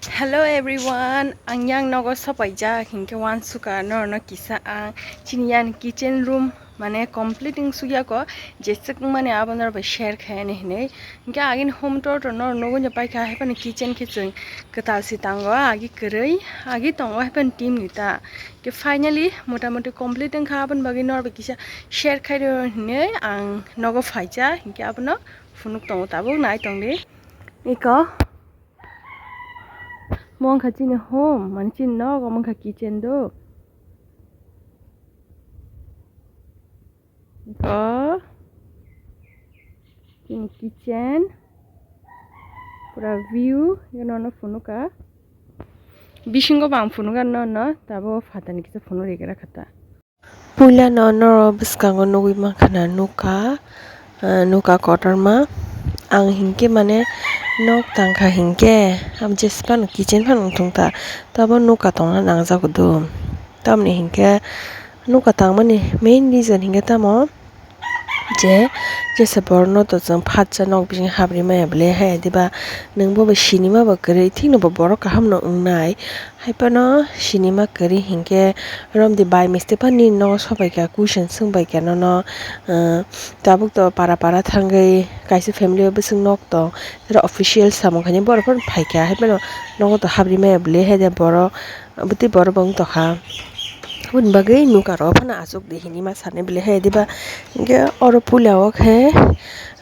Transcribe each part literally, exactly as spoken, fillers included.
Hello everyone, ang yang nogo sopaijak hinkhe uansukha norokno kisa ang chini yang kitchen room mane complete wng sukya ko, jeswk wngmani abo norok bai share khaiyani hinwi. Hinkhe agini home tour to norok nugwi no paikha, haiphano kitchen khe chwng kwtal se tango, agi kwrwi agi tongo haiphano team ni ta. Ke finally motamuti complete wngkha, aboni bagwi norok bai kisa share khairw hinwi ang nogo phaijak, hinkhe abono phunuk tongo, tabuk nai tongdi. Iko mo wngkha chini home, mane chini nok, omo wngkha kitchen do. Iko chini kitchen pura view, ino no phunukha. Bisingo bang phunukha no no, tabo phatani kisa phunuk rikha ta. Puila no norok bwskango nugwi mankha na nukha, ah, nukha kotorma. Ang hinkhe mane nok tangkha hinkhe, ang jesphano kitchen phano wngthung ta, tabo nukha tongna nangjago do. Tamoni hinkhe nukha tangmani main reason hinkhe tamo je jesa borok no to chwng phatsa nok bising habri maya bwle hai diba, nwng bo bai sinima bo kwrwi thikno bo borok kaham no wngnai. Haiphano sinima kwrwi hinkhe romdi bai mistake phano nini nogo sobaikha, question swngbaikha nono, ah, tabuk to para para thangwi kaisa family o bwswk nok tong, tei official samung khainai borok phano phaikha, haiphano nogo to habri maya bwle hai de borok, bwtwi borok bo wng tongkha. Aboni bagwi nukha rok phano achukdi hinwi ma sanai bwle hai diba, hinkhe oro puila o khe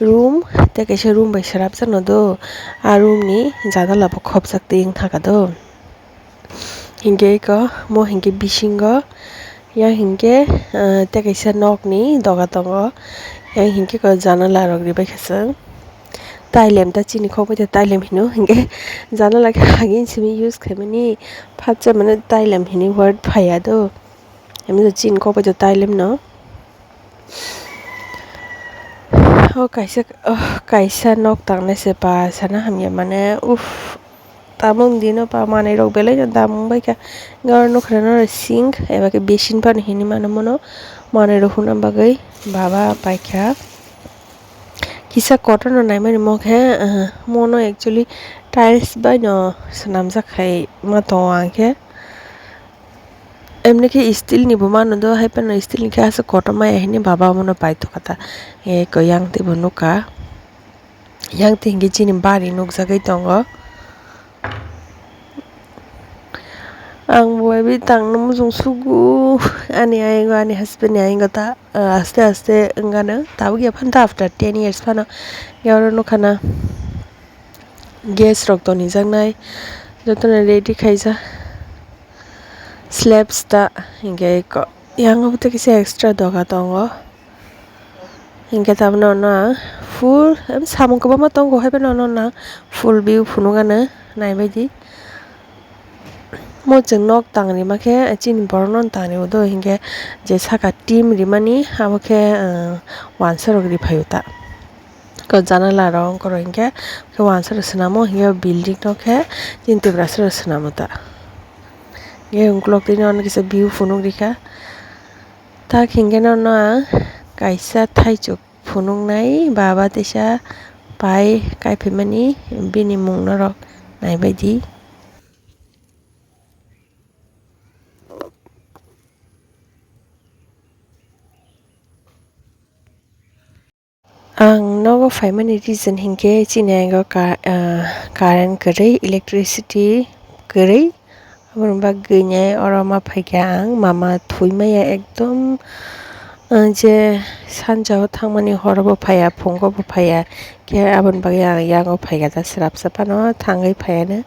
room tei kaisa room bai srapjakno do, a room ni janala bo khopjak twi wng thangkha do. Hinkhe eko mo hinkhe bisingo, yang hinkhe, ah, tei kaisa nokni doga tongo, yang hinkhe eko janala rok ribaikha chwng. Tailem ta chini kok bai ta tailem hino, hinkhe janala khe agini simi use khaimani, phatsa mane tailem hinwi word phaiya do, emisa chini kok bai ta tailem no. O kaisa, oh, kaisa nok tangnai se ba sana hamya mane, uff. Tamung dino ba manwi rok belai no dam wng bai kha. Oro nukha na sink eba khe basin phano hinwi mano mono manwi rok huna bagwi baba paikha. Kisa kotor no naimani mo khe, ah, mono actually tiles bai no swnamjak khai ma tongo ang khe. Emni khe steel ni bo mano do, hai phano steel ni khe aswk kotor maya hinwi baba mono paithok kha ta. Eko yang tei bo nukha. Yang twi hinkhe chini bari nukjagwi tongo. Ang bo ebi tangno muchung sugo, ani ayang o, ani husband ni ayang o ta, ah, aste aste wngano. Tabuk ya phano ta after ten years phano ya oro nukha na gas rok tonijaknai, jotono ready khaijak. Slabs ta hinkhe eko yang o tei kisa extra doga tongo. Hinkhe tabukno no ang full, em, samung kwbangma tongo, hai phano no ang full view phunukgano naibaidi. Mo chwng nok tangri ma khe chini borok no tangri o do, hinkhe je saka team rimani abo khe, ah, uansuk rok ri phaio ta. Ko janala rok ongkhorok hinkhe khe uansuk rok swnamo, hinkhe building no khe chini tiprasa rok swnamo ta. Hinkhe ukulok twi no kisa view phunuk rikha. Tak hinkhe no, no ang kaisa thaichuk phunuknai baba teisa pai kaiphaimani, bini mung norok naibaidi. Ang nogo phaimani reason hinkhe chini ayango ka-, ah, current kwrwi, electricity kwrwi. Aboni bagwino oro ma phaikha ang, mama thwi maya ekdom, ah, je sanjao thangmani horo bo phaiya, phungo bo phaiya. Khe aboni bagwi ang yango phaikha ta, srapsa phano thangwi phaiya no.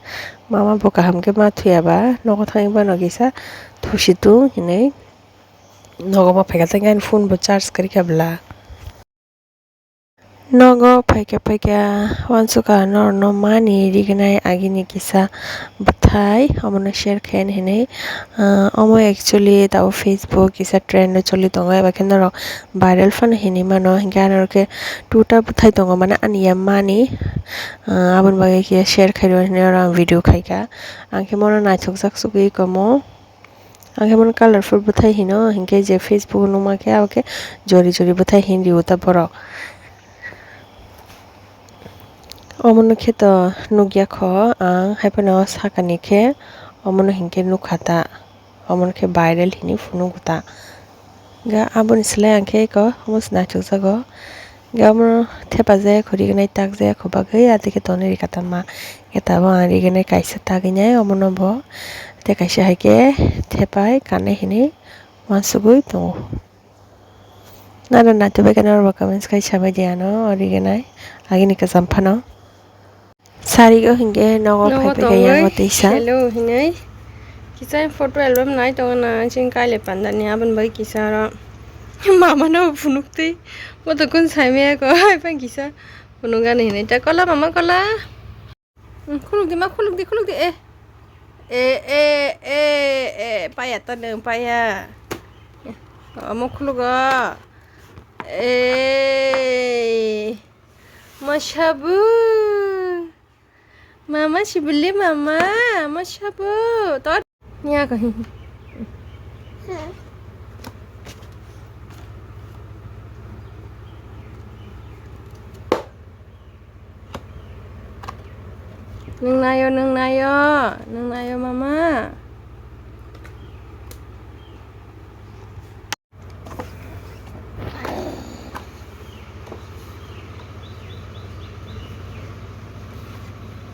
Mama bo kaham khe ma thwiya ba, nogo thangwi phano kisa thusi tung hinwi nogo ma phaikha ta, phone bo charge kwrwi kha bwla. Nogo phaikha phaikha uansukha norokno mani rignai agini kisa bwthai, omono share khaiyani hinwi. Ah, omo actually tabuk Facebook kisa trend o choli tongo, eba khe norok viral phano hinwi mano, hinkhe aro khe tuta bwthai tongo, mane ani ya mani, ah, aboni bagwi khe share khairw hinwi oro ang video khaikha. Ang khe mono naithokjak sugwi komo. Ang khe bono colorful bwthai hino, hinkhe je Facebook o nukma khe abo khe jori jori bwthai hinwi rio ta borok. Omono khe to nukya kho ang, hai phano sakani khe omono hinkhe nukha ta, omono khe viral hinwi phunukgo ta. Ga aboni slai ang khe eko omo se naithokjago. Ga omono thepajak ya kho, rignai takjak ya kho bagwi, ati khe tonwi rika ta ma. Ga tabuk ang rignai kaisa tagwi nai omono bo. Tei kaisa hai khe thepai kanai hinwi uansugwi tongo. Naro naithokbai khe norokbo comments khai sabaidi ano o rignai agini kwcham phano. Sari o hinkhe nogo Nogo phaipai kha tongwi yango teisa. Hello hinwi. Kisa photo album nai tongo na chini kailai pandani aboni bai kisa oro mama no phunuk twi moto kun saimaya ko hai phai kisa phunuk ani hinwi ta kola mama kola. Khuluk di ma khuluk di khuluk di eh. Eh eh eh eh paya ta nang paya. Omo khulugo. Eh. Masabu. Mama sibili mama. Masabu. Tor. Nya ko. Nwng naio, nwng naio, nwng naio, mama.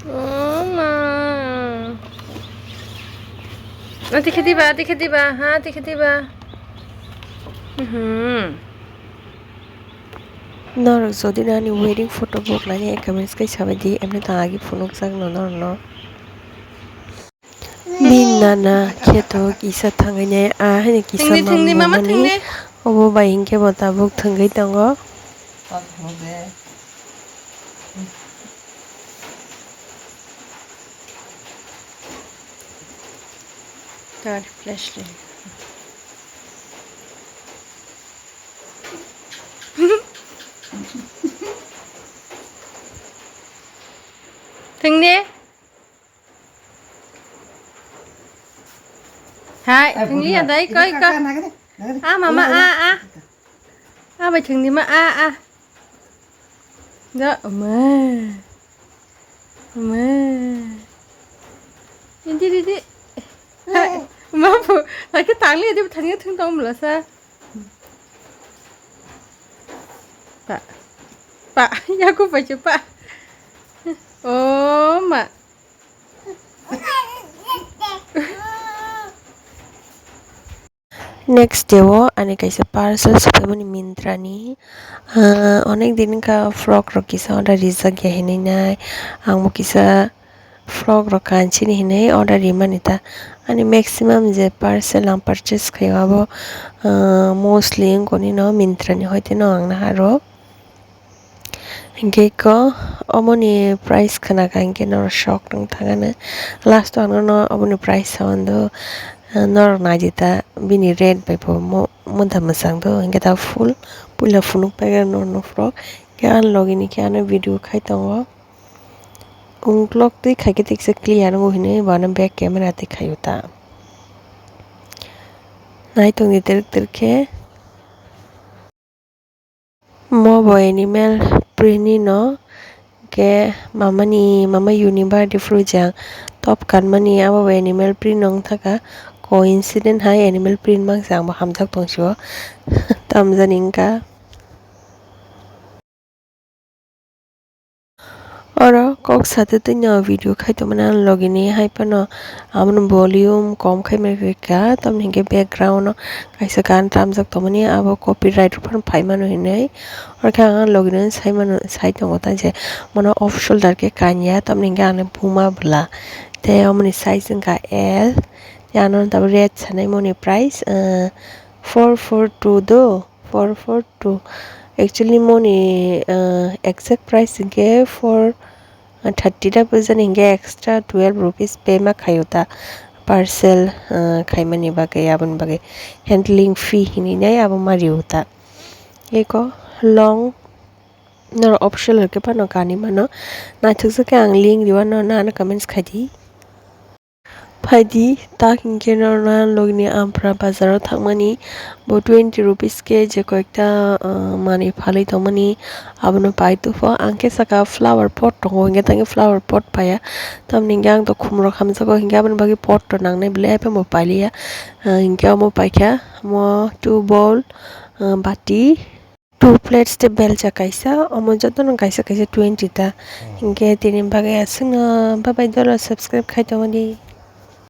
Oh, ma. Ati kheti ba, ati kheti ba, ha, ati kheti ba. Mhm. Norok jodi no ani wedding photo bo khlai ya, comments khai sabaidi, emni tang agi phunukjak no norok no. Bini nana kheto kisa thangwi nai, a haino kisa Thwngdi, thwngdi, mama mama thwngdi. Obo bai hinkhe bo tabuk thwngwi tongo. Tar flashlight. Thwngdi. Hai, Ai, thwngli ya dai, koi, koi. Ah, mama, ah, ah. Ah, bai thwngdi ma, ah, ah. Da, ma. Ma. Ini, ini. Hai, ma bu, lagi tangli aja, thangnya thwng tong belasa. Pa. Pa, ya aku baca, pa. Oh, ma. Next day o ani kaisa parcel sopaimani Myntra ni, ah, onek din wngkha frock rok kisa order rijak ya hinwi nai, ang bo kisa frock rok kanchini hinwi order rimani ta, ani maximum je parcel ang purchase khaio abo, ah, mostly wngkoni no Myntra ni hoite no ang naha rok. Hinkhe kho omoni price khna kha hinkhe norok shock wng thangano. Last o ang nono omoni price sa mando, norok naidi ta bini rate bai bo mo-, monda mwchang do. Hinkhe ta full puila phunuk paikha norokno frock. Hinkhe ani logi ni khe ano video khai tongo. Uklok twi khaikhe tiksa clear wngo hinwi bo ano back camera twi khaio ta. Naitongdi twrwk twrwk khe. Mo bo animal print ni no, hwnkhe mama ni, mama yuni birthday phuru je ang top kanmani, abo bo animal print no wngkha, coincidence hai animal print mankha, ang bo hamjak tong sio, tamjani wngkha. Oro kok satwi twi no video khai tongmani ang logi ni, hai phano abono volume kom khai mai kha, tamni hinkhe background o kaisa gan tamjak tongmani, abo copyright rok phano phai mano hinwi. Oro khe ang logi no sai mano, sai tongo ta je mono off shoulder khe kanya, tamni hinkhe ani buma bwla tei omoni size wngkha L, tei ano tabuk red sanai moni price, ah, four four two do. Four four two. Actually, moni, ah, exact price hinkhe four thirty da bujani hinkhe extra twelve rupees pay ma khaio ta parcel, ah, khaimani bagwi, aboni bagwi handling fee hinwi nai abo ma rio ta. Eko long norok optional khe phano kanwi mano. Naithokjak khe ang link riwano, nano comments khai di. Aidi tak hinkhe norna logni Ampra bazaro thangmani, bo twenty rupees khe je koyekta, ah, manwi phalwi tongmani, abono pai tupho. Ang khe saka flower pot tongo, hinkhe tangkhe flower pot paiya, tamni hinkhe ang to khumrok hamjago, hinkhe aboni bagwi pot rok nangnai belai, haphano pailiya. Ah, hinkhe omo paikha, omo two bowl, ah, bati, two plates tei belcha kaisa, omo jotono kaisa kaisa twenty ta. Hinkhe tini bagwi aswkno bye bye dolo, subscribe khai tongdi.